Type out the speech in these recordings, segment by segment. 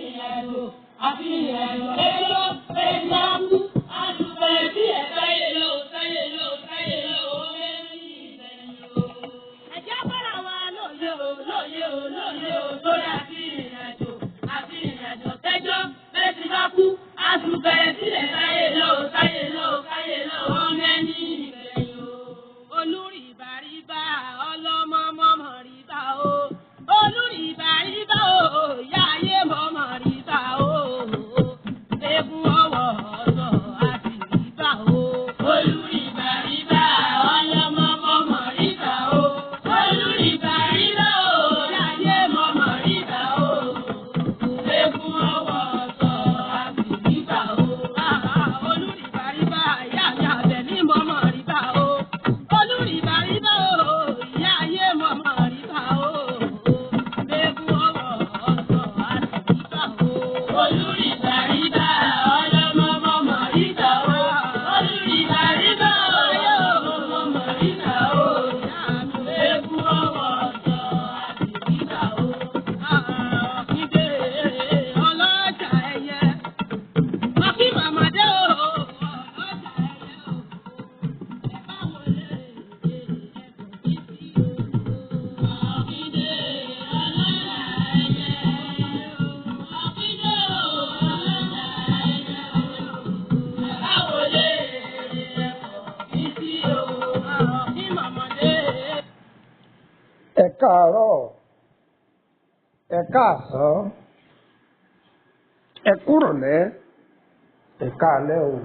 Ìrìnàjò àti ìrìnàjò ẹjọ́ ẹjọ́ kú. Àtùpẹ̀ sí ẹ̀ sáyé lọ, sáyé lọ, sáyé lọ, ó mẹ́rin ìgbẹ̀yìn o. Ẹ̀jẹ̀ bọ́ra wa lóye o, lóye o, lóye o, lórí àti ìrìnàjò àti ìrìnàjò tẹ́jọ́ bẹ́ẹ̀ ti bá kú. Àtùpẹ̀ sílẹ̀ sáyé lọ, sáyé lọ, sáyé lọ, ó mẹ́rin ìgbẹ̀yìn o. Olúrìbàrìbà ọlọ́mọ mọ́mọ́ rìbà o. Olúrìbàrìbà o, ìyá ayé mọ́mọ́ rìbà o. Egun ọwọ́ ọ̀sọ̀ àti rìbà o. Olúrìbàrìbà ọlọ́mọ mọ́mọ́ rìbà o. Olúrìbàrìbà o, ìyá ayé mọ́mọ́ rìbà o. Egun ọwọ́ ọ̀sọ̀ àti rìbà o. Olúrìbàrìbà ìyá mi àbẹ̀ní mọ́mọ́ rìbà o. Olúrìbàrìbà o, ìyá ayé mọ́mọ́ rìbà o. Egun ọwọ́ ọ̀sọ̀ àti rìbà o. Olúrìbàrìbà ọlọ́mọ mọ́mọ́ rìbà o. Olúrìbàrìbà o, mọ́mọ́ rìbà o. Egun ọwọ́ ọ̀sọ̀ àti rìbà o. Ọ̀kíndé ọlọ́jà ẹyẹ. Ọ̀kí màmàdé o, ọlọ́jà ẹyẹ o. Ẹ bá wọlé ẹ̀kọ́ kí sí o. Ọ̀kíndé ọlọ́jà ẹyẹ o. Ọ̀kíndé o, ọlọ́jà ẹyẹ o. Ẹ bá wọlé ẹ̀kọ́ kí sí o. Ọ̀kí màmàdé. Ẹ káàárọ̀, ẹ káàsán, ẹ kúrọ̀lẹ́, ẹ káalẹ́ o.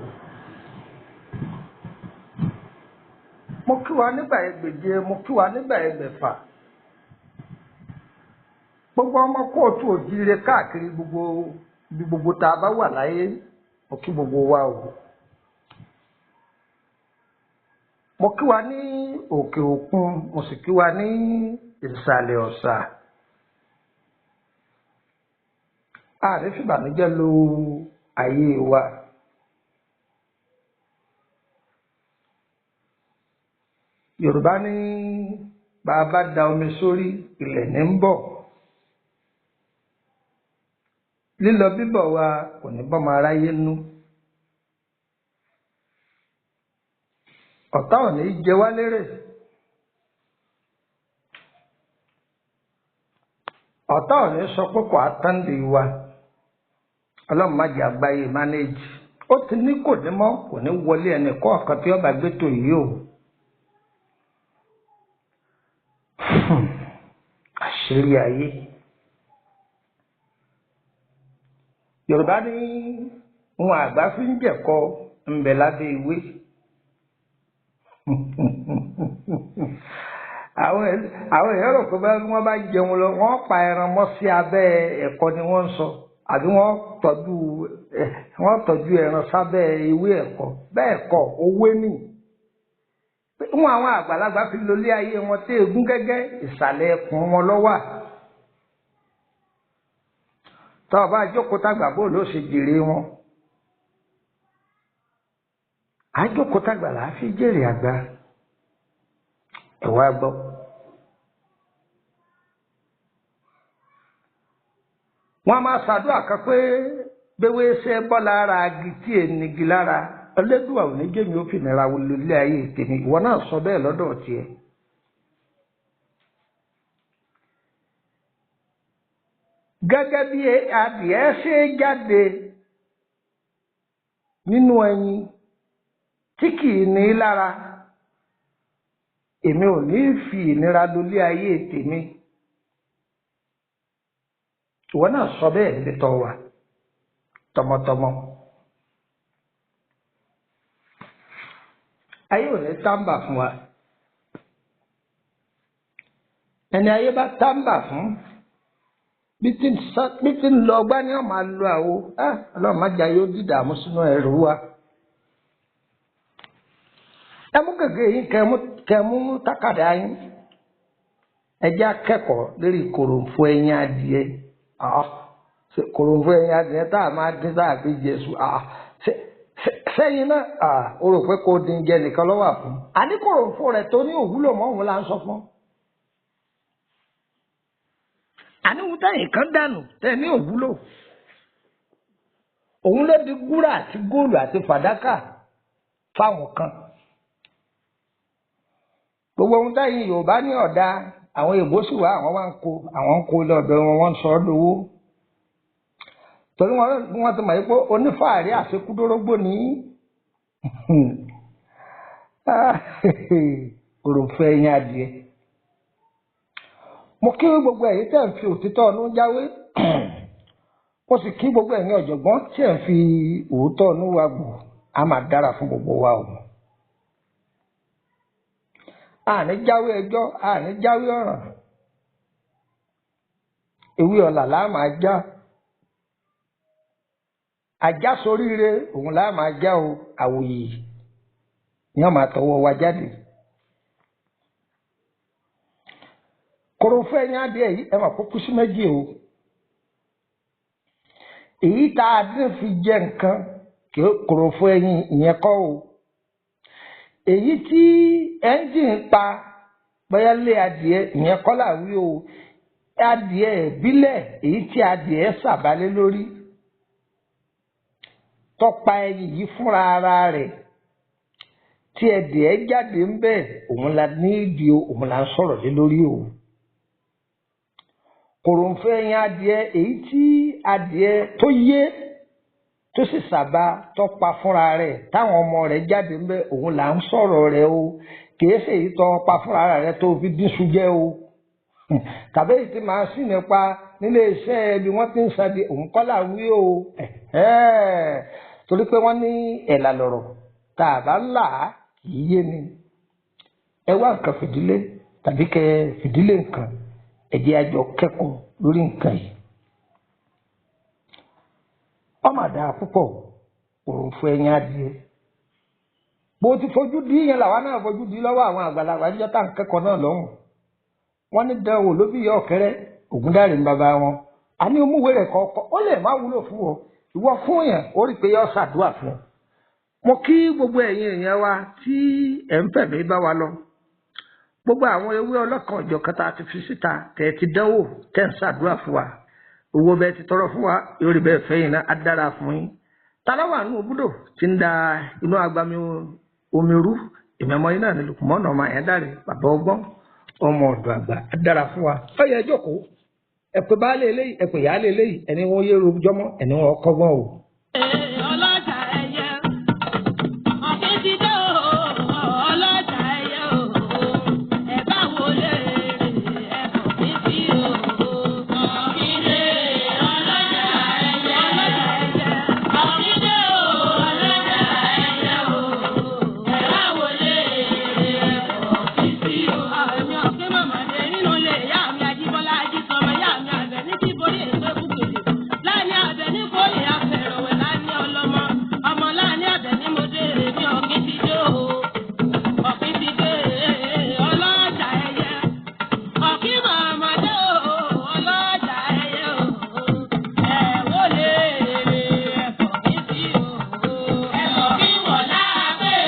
Mo kí wa nígbà ẹgbèje, mo kí wa nígbà ẹgbẹ̀fà. Gbogbo ọmọ kóòtù òjíire káàkiri gbogbo ibi gbogbo tá a bá wà láyé, mo kí gbogbo wa o. Mo kí wa ní òkè òkun, mo sì kí wa ní ìsàlẹ̀ ọ̀sà. Ààrẹ fìbànújẹ́ lo ayé wa. Yorùbá ní bá a bá da omi sórí, ilẹ̀ ní ń bọ̀. Lílọ bíbọ̀ wa kò ní bọ́mọ aráyé nú. Ọ̀tá ò ní jẹ wá lérè. Ọ̀tá ò ní sọ pé kò á tán lè wa. Ọlọ́run má jẹ́ àgbáyé mánéèjì. Ó ti ní kò ní mọ́, kò ní wọlé ẹnì kọ̀ọ̀kan tí ọba gbé tò yìí o. Àṣírí ayé. Yorùbá ní ohun àgbà fi ń jẹ̀kọ ń bẹ lábẹ́ ewé. Àwọn èèyàn rò pé bí wọ́n bá jẹun lọ, wọ́n pa ẹran mọ́ sí abẹ́ ẹ̀kọ ni wọ́n ń sọ, àbí wọ́n tọ́jú ẹran sábẹ́ ewé ẹ̀kọ. Bẹ́ẹ̀ kọ́, owó nì. Wọn àwọn àgbàlagbà fi lólé ayé wọn tí egun gẹ́gẹ́ ìsàlẹ̀ ẹkùn wọn lọ́wà. Tọ́ ọ bá jókòó tàgbà bó ló ṣe jèrè wọn. Àjókòó tàgbà là á fi jèrè àgbà. Ẹ wá gbọ́. Wọ́n á máa ṣàdúrà kan pé gbéwé ṣe bọ́ lára agi tí ènìgì lára. Ẹlẹ́dùà ò ní jẹ́mi ó fìnira lólé ayé tèmi. Ìwọ náà sọ bẹ́ẹ̀ lọ́dọ̀ tiẹ̀. Gẹ́gẹ́ bí adìẹ ṣe jáde nínú ẹyin tí kì í ní lára, èmi ò ní fi ìnira lólé ayé tèmi. Ìwọ náà sọ bẹ́ẹ̀ níbi tó wà tọmọtọmọ. Ayé ò ní tàǹbà fún wa. Ẹni ayé bá tàǹbà fún, bí tí ń lọ ọgbá ni wọ́n máa lo àwo. Ọlọ́run má jẹ́ ayé ó dìdààmú sínú ẹrù wa. Ẹ mú gègé yín kẹ mú tákàdá yín. Ẹ jẹ́ akẹ́kọ̀ọ́ lórí kòròǹfò ẹyin adìẹ. Kòròǹfò ẹyin adìẹ tá a máa dín tá a fi jẹ sùn. Sẹ́yìn náà, o rò pé kò dín jẹ nìkan ló wà fún. Àní kòròǹfò rẹ̀ tó ní òwúlò mọ́ òun là ń sọ fún. Àní òun táyìn kan dànù tẹ̀ ní òwúlò. Òun ló di gúrà àti góòlù àti fàdákà fáwọn kan. Gbogbo ohun táyìn Yorùbá ní ọ̀dà, àwọn èèbó sì wá, àwọn wá ń kó, àwọn ń kó lọ́dọ̀ wọn, wọ́n ń sọ ọ́ lówó. Torí wọ́n ti mọ̀ pé onífàárí àṣekúdórógbó ní òròfẹ́ ẹyin adìẹ. Mo kí gbogbo ẹ̀yin tẹ́ ń fi òtítọ́ ọ̀nù jáwé. Mo sì kí gbogbo ẹ̀yin ọ̀jọ̀gbọ́n tí ẹ̀ ń fi òótọ́ ọ̀nù wa gbò. Á máa dára fún gbogbo wa o. Àní jáwé ẹjọ́, àní jáwé ọ̀ràn. Ewé ọ̀là là máa já. Ajá soríire òun là máa já o. Àwòyè ni wọ́n máa tọwọ́ wa jáde. Kòròfó ẹyin adìẹ yìí ẹ máa kó kú sí méjì o. Èyí tá a dín fi jẹ nǹkan kòròfó ẹyin ìyẹn kọ́ o. Èyí tí ẹ́ńjìn pa bóyá lé adìẹ ìyẹn kọ́ là wí o. Adìẹ ìbílẹ̀ èyí tí adìẹ sàbálẹ̀ lórí tọ́pa ẹyin yìí fúnra ara rẹ̀ tí ẹdìẹ jáde ń bẹ̀, òun la nídìí o, òun la ń sọ̀rọ̀ lé lórí o. Kòròǹfò ẹyin adìẹ èyí tí adìẹ tó yé tó sì sàbà tọ́pa fúnra rẹ̀ táwọn ọmọ rẹ̀ jáde ń bẹ̀, òun là ń sọ̀rọ̀ rẹ̀ o. Kìí ṣe èyí tó pa fúnra rẹ̀ tó fi dín jẹ o, tàbí èyí tí màá sì nípa nílé iṣẹ́ bí wọ́n ti ń sadi, òun kọ́ là ń wí o. Torí pé wọ́n ní ẹ̀là lọ̀rọ̀ tá a bá là á kì í yé ni. Ẹ wá nǹkan fìdílé tàbí kẹ fìdílé nǹkan, ẹ jẹ́ a jọ kẹ́kọ̀ọ́ lórí nǹkan yìí. Ọmọ àdá púpọ̀ òròǹfò ẹyin adìẹ. Bó ti fojú di yẹn làwa náà fojú di lọ́wọ́ àwọn àgbàlagbà níjọ́ tá à ń kẹ́kọ̀ọ́ náà lọ́hùn. Wọ́n ní dánwò ló bí ìyá ọ̀kẹ́rẹ́ Ògúndáre ń bàbá wọn. A ní omúwé rẹ̀ kọ̀ọ̀kan ó lè má wúlò fún ọ. Ìwọ fún yẹn ó rí i pé yọ ṣàdúrà fún ọ. Mo kí gbogbo ẹ̀yin èèyàn wa tí ẹ̀ ń fẹ̀mí bá wa lọ. Gbogbo àwọn ewé ọlọ́kan ọ̀jọ̀kan tá a ti fi síta tẹ̀ ti dánwò tẹ̀ ń ṣàdúrà fún wa. Owó bẹ́ẹ̀ ti tọrọ fún wa yóò rí bẹ́ẹ̀ fẹ́yìn náà á dára fún yín. Taláwà nù búdò ti ń da inú agbami omi rú, ìmọ̀ọ́mọ́ yín náà ní Lùkùmọ́nà ọmọ Àyándárè bàbá ọgbọ́n ọmọ ọ̀dọ̀ àgbà á dára fún wa. Ó yẹ jókòó, ẹ pé baálé eléyìí, ẹ pé ìyáálé eléyìí, ẹni wọn yé rojọ́mọ́, ẹni wọn kọ́gbọ́n o. Ọlọ́jà ẹyẹ, ọ̀kín ti dé o, ọlọ́jà ẹyẹ o, ẹ bá wo lè ẹ̀kọ́ kí sí o. Ọ̀kín dé, ọlọ́jà ẹyẹ, ọlọ́jà ẹyẹ, ọ̀kín dé o, ọlọ́jà ẹyẹ o, ẹ bá wo lè ẹ̀kọ́ kí sí o. Àmì ọ̀kín màmá dé nínú ilé ìyá mi Ajíbọ́lá Ajísọmọ, ìyá mi àbẹ̀ ní kí borí èso kúkèlè. Láàní àbẹ̀ ní kórè afẹ̀rọ̀wẹ̀ láàní ọlọ́mọ. Ọmọ láàní àbẹ̀ ní mo dé èmi ọ̀kín ti dé o. Ọ̀kín ti dé ọlọ́jà ẹyẹ. Ọ̀kín màmá dé o, ọlọ́jà ẹyẹ o. Ẹ wó lè ẹ̀fọ́ kí sí o. Ẹ̀fọ́ kí wọ̀ lábẹ́.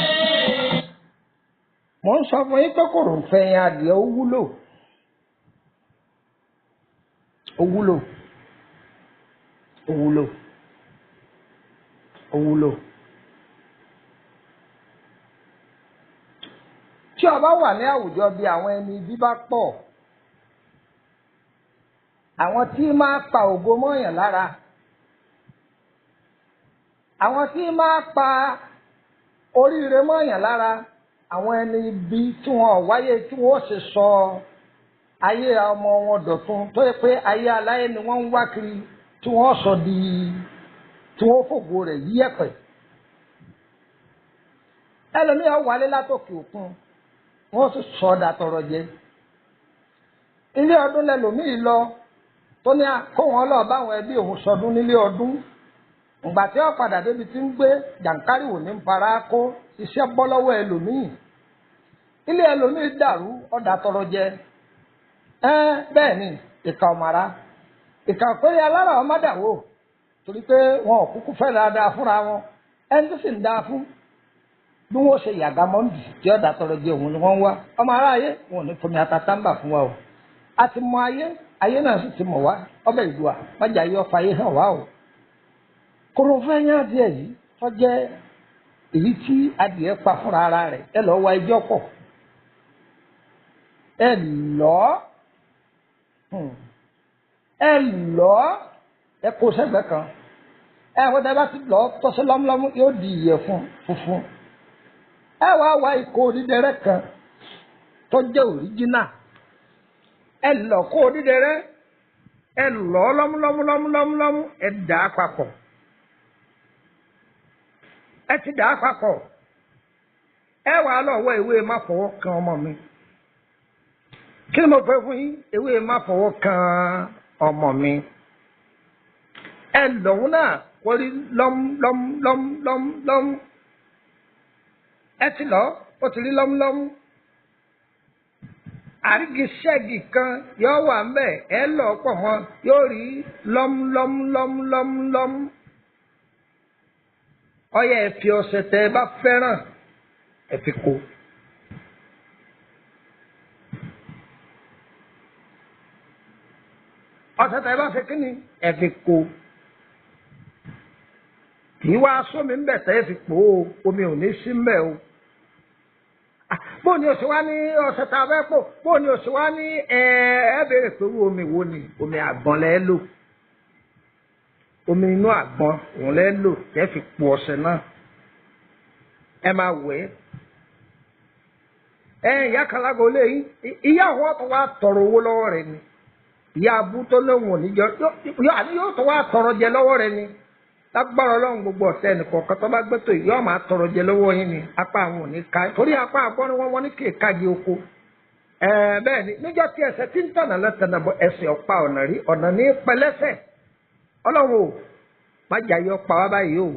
Mo ń sọ fún yín pé kòròǹfò ẹyin adìẹ ó wúlò. Ó wúlò. Ó wúlò. Ó wúlò. Tí o bá wà ní àwùjọ bí àwọn ẹni ibi bá pọ̀, àwọn tí máa pa ògo mọ́yàn lára, àwọn tí máa pa oríire mọ́yàn lára, àwọn ẹni ibi tí wọn ò wáyé tí wọn ó sì sọ ayé ọmọ wọn dọ̀tun, tó yẹ pé ayé aláyé ni wọ́n ń wá kiri tí wọ́n sọ di tí wọ́n fògo rẹ̀ yí ẹ̀pẹ̀. Ẹlòmíràn wálé látòkè òkun, wọ́n sì sọ ọ́ dàtọ̀rọ̀ jẹ. Ilé ọdún lẹlòmíì lọ tó ní kó wọn lọ báwọn ẹbí òun sọdún nílé ọdún. Ìgbà tí wọ́n padà débi tí ń gbé jàǹkárìwò ní fara kó iṣẹ́ bọ́ lọ́wọ́ ẹlòmíì. Ilé ẹlòmíì dàrú ọ̀dà tọrọ jẹ. Bẹ́ẹ̀ ni ìkà ọ̀màrà. Ìkà pé alára ọmọ dàwó torí pé wọn ò kúkú fẹ́ dáadáa fúnra wọn. Ẹni tó sì ń dáa fún bí wọ́n ṣe yàgá mọ́ndì tí ọ̀dà tọrọ jẹ òun ni wọ́n ń wá. Ọmọ aráyé wọn ò ní fomi ata táǹbà fún wa o. A ti mọ ayé, ayé náà sì ti mọ̀ wá. Ọbẹ̀ ìlú wa májà yọ ọfà ayé hàn wá o. Kòròfo ẹyin adìẹ yìí tó jẹ́ èyí tí adìẹ pa fúnra ara rẹ̀, ẹ lọ́ọ́ wá ẹjọ́ pọ̀, ẹ lọ́ọ́ ẹ lọ́ọ́ ẹ kó sẹ́gbẹ̀ẹ́ kan. Ẹ wọ́n tẹ́ bá ti lọ́ọ́ tọ́sí lọ́múlọ́mú yóò di ìyẹ̀fun funfun. Ẹ wá wá ikọ̀ onídẹrẹ́ kan tó jẹ́ òríjínà, ẹ lọ kó onídẹrẹ́, ẹ lọ́ lọ́múlọ́múlọ́múlọ́mú, ẹ dà á papọ̀. Ẹ ti dà á papọ̀, ẹ wàá lọ wọ ìwé má fọwọ́ kan ọmọ mi. Kí ni mo fẹ́ fún yín? Ìwé má fọwọ́ kan ọmọ mi. Ẹ lọ́hún náà wọ́n rí lọ́múlọ́múlọ́múlọ́mú. Ẹ ti lọ, ó ti rí lọ́múlọ́mú. Àrígiṣẹ́gi kan yóò wà ń bẹ̀, ẹ lọ pọ̀ mọ́, yóò rí lọ́múlọ́múlọ́múlọ́mú. Ọyẹ ẹ fi ọṣẹ tẹ ẹ bá fẹ́ràn ẹ fi kó. Ọṣẹ tẹ ẹ bá fẹ́ kí ni ẹ fi kó. Kì í wá sómi ńbẹ tẹ́ ẹ fi pò ó, omi ò ní sí ńbẹ o. Bó ni o ṣe wá ní ọṣẹ tá a fẹ́ pò, bó ni o ṣe wá ní ẹ ẹ béèrè pé irú omi wo ni? Omi àgbọn lẹ́ lò. Omi inú àgbọn òun lẹ́ lò tẹ́ fi pò ọṣẹ náà. Ẹ máa wẹ̀ ẹ́. Ẹ ìyá kan lágbo lé yín, ìyá àwọn tó wá tọrọ owó lọ́wọ́ rẹ̀ ni. Ìyá abú tó lóun ò ní jọ, àní yóò tó wá tọrọ jẹ lọ́wọ́ rẹ̀ ni. Lágbára Ọlọ́run gbogbo ọ̀tẹ̀ ẹnìkọ̀ọ̀kan tó bá gbẹ́tò yìí yóò máa tọrọ jẹ lọ́wọ́ yín ni, apá àwọn ò ní ká, torí apá àgbọ́n ni wọ́n ní kí èkági oko. Bẹ́ẹ̀ ni níjọ́ tí ẹsẹ̀ tí ń tọ̀nà lọ́tọ̀nà bọ̀ ẹsẹ̀ ọ̀pá ọ̀nà rí ọ̀nà ní pẹlẹ́sẹ̀. Ọlọ́run o, má jà yọ pa wá báyìí o,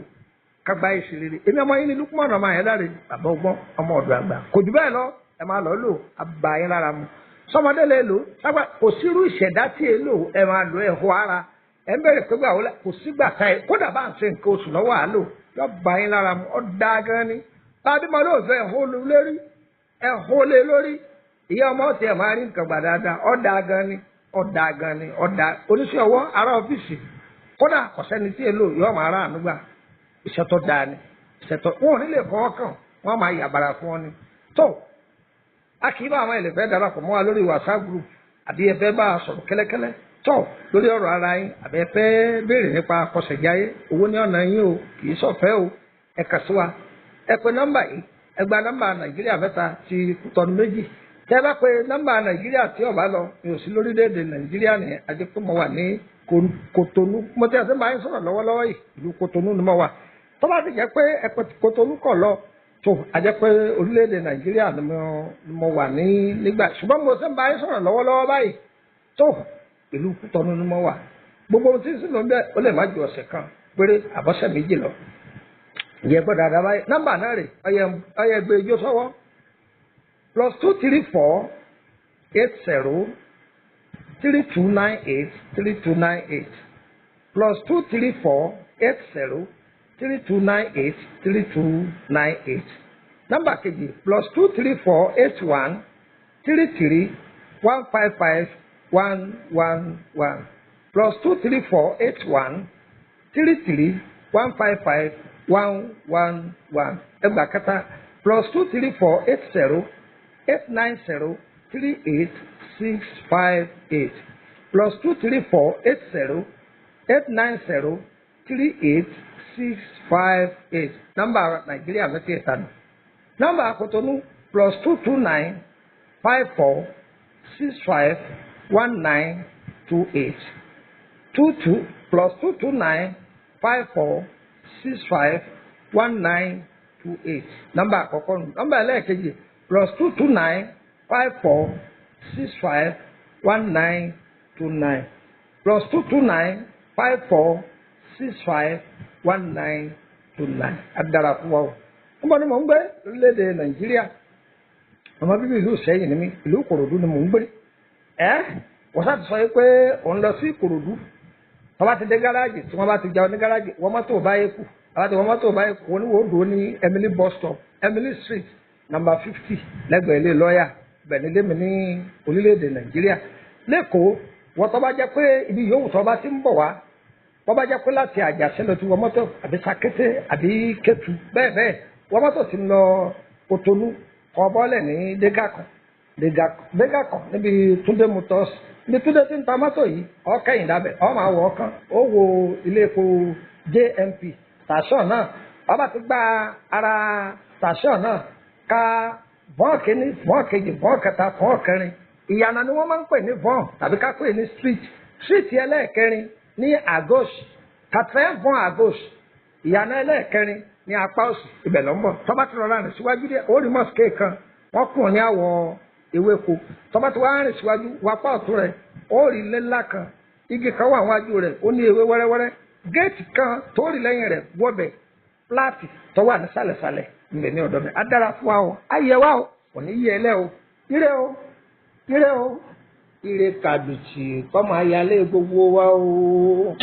kágbá yìí sì rere. Èmi ọmọ yín ni Lukman ọmọ Ayédáre, bàbá ọgbọ́n ọmọ ọ̀dọ̀ àgbà. Kò jù bẹ́ẹ̀ lọ, ẹ máa lọ lò, àbá yín lára mu. Sọmọdé lè lò, sábà kò sírú ìṣẹ̀dá tí è lò, ẹ máa lò ẹ̀họ́ ara. Ẹ ń bẹ̀rẹ̀ pé gbà wọlé kò sígbà tá ẹ kódà bá ń ṣe nǹkan oṣù lọ́wọ́ àlò yọ bá yín lára mu, ọ́ dáa gan ni. Bábí mo lóòótọ́ ẹ̀hó lórí, ẹ̀hó lé lórí, ìyá ọmọ ọ̀tí ẹ̀ máa rí nǹkan gbà dáadáa, ọ́ dáa gan ni, ọ́ dáa gan ni, ọ́ dáa. Oníṣẹ́ ọwọ́ ará ọ́fíìsì kódà kò sẹ́ni tí èlò yọ máa rà ànúgbà. Iṣẹ́ tó dáa ni, iṣẹ́ tó wọn ò ní lè fọwọ́ kàn, wọ́n máa yàbàrà fún ọ ni. Tó a kì í bá àwọn ẹlẹ́fẹ́ darapọ̀ mọ́ wa lórí WhatsApp group àbí ẹ fẹ́ bá a sọ̀rọ̀ kẹ́lẹ́kẹ́lẹ́ tọ̀ lórí ọ̀rọ̀ ara yín, àbí ẹ fẹ́ béèrè nípa akọ̀sẹ̀jáyé, owó ní ọ̀nà yín o, kì í ṣọ̀fẹ́ o, ẹ kà sí wa. Ẹ pe nọ́mbà yìí, ẹ gba nọ́mbà Nàìjíríà mẹ́ta ti Kútọ́nù méjì. Tẹ́ ẹ bá pe nọ́mbà Nàìjíríà tí ó bá lọ, mi ò sí lórílẹ̀‐èdè Nàìjíríà nìyẹn, àti pé mo wà ní Kòtónú. Mo ti àti máa ń sọ̀rọ̀ lọ́wọ́lọ́wọ́ yìí, ìlú Kòtónú ni mo wà. Tó bá ti jẹ́ pé ẹ pe Kòtónú kọ̀ lọ, tó a jẹ́ pé orílẹ̀-èdè Nàìjíríà ni mo wà ní nígbà. Ṣùgbọ́n mo ṣe ń bá yín sọ̀rọ̀ lọ́wọ́lọ́wọ́ báyìí, tó ìlú Kútọ́nù ni mo wà. Gbogbo ohun tí ń sìn ló ń bẹ, ó lè má ju ọ̀sẹ̀ kan péré àbọ̀sẹ̀ méjì lọ. Ìyẹn gbọ́dọ̀ àdá báyìí. Nọ́mbà náà rè, ọyẹ gbé ijó sọ́wọ́. +234 80 3298 3298. +234 80 3298 3298. Nọ́mbà kejì +234 81 33 155 111. +234 81 33 155 111. Ẹgbàá kẹta +234 80 890 38 658. +234 80 890 38 658. Nọ́mbà Nàìjíríà mẹ́tẹ̀ẹ̀ta nù. Nọ́mbà Kòtónú +229 54 65 1928. 22 +229 54 65 1928. Nọ́mbà àkọ́kọ́ nù. Nọ́mbà ẹlẹ́ẹ̀kejì +229 54 65 1929. +229 54 65 1929. Adara fún wa o. Wọ́n bá ní mò ń gbé lórílẹ̀‐èdè Nàìjíríà. Ọmọ bíbí ìlú Ìṣẹ́yìn ni mí, ìlú Ìkòròdú ni mò ń gbé. Ẹ́ wọ́n sá ti sọ pé òun lọ sí Ìkòròdú. Wọ́n bá ti dé gáràjì, tí wọ́n bá ti já ní gáràjì, wọ́n mọ́tò bá yẹ kù. Àwọn tí wọ́n mọ́tò bá yẹ kù, wọ́n ní wọ́n dùn ní Emily bus stop, Emily street, number 50, lẹ́gbẹ̀ẹ́ ilé lọ́ọ̀yà, bẹ̀rẹ̀ lé mi ní orílẹ̀-èdè Nàìjíríà. Lẹ́kọ̀ọ́, wọ́n tó bá jẹ́ pé ibi yòówù tó bá ti ń bọ̀ wá, Bọ́ bá jẹ́ pé láti Àjàṣẹ́ lọ ti wọ mọ́tò àbí Sakété àbí Kétu bẹ́ẹ̀ bẹ́ẹ̀, wọ mọ́tò ti ń lọ Kotonu, kọ́ bọ́lẹ̀ ní Dégàkàn, Dégàkàn níbi Túndé Motors, níbi Túndé ti ń ta mọ́tò yìí, ọ̀kẹ́yìn dábẹ̀, ọ̀ máa wọ̀ ọ̀kan, ó wo ilé epo JMP tàṣọ̀ náà. Ọba ti gba ara tàṣọ̀ náà ka vọ́n kìíní, vọ́n kejì, vọ́n kẹta, vọ́n kẹrin. Ìyànà ni wọ́n máa ń pè ní vọ́n tàbí ká pè ní street. Street ẹlẹ́ẹ̀kẹrin ní à gauche, quatrième vọ́n à gauche, ìyànà ẹlẹ́ẹ̀kẹrin ní apá òsì, ibẹ̀ ló ń bọ̀. Tọ́ba ti rọra rìn síwájú dé, ó rí mosque kan, wọ́n kùn ní àwọ̀ ewéko. Tọ́ba ti wá rìn síwájú wapá ọ̀tún rẹ̀, ó rí ilé ńlá kan, igi kan wà wájú rẹ̀, ó ní ewé wẹ́rẹ́wẹ́rẹ́, géètì kan tó rí lẹ́yìn rẹ̀, wọ́bẹ̀ pláàtì tó wà ní sàlẹ̀sàlẹ̀ ńbẹ ní ọ̀dọ̀ mi. Á dára fún wa o, á yẹ wa o, kò ní yẹ ẹlẹ́ o. Ire o, ire o, ire kàbìtì kọ́ máa yálé gbogbo wa o.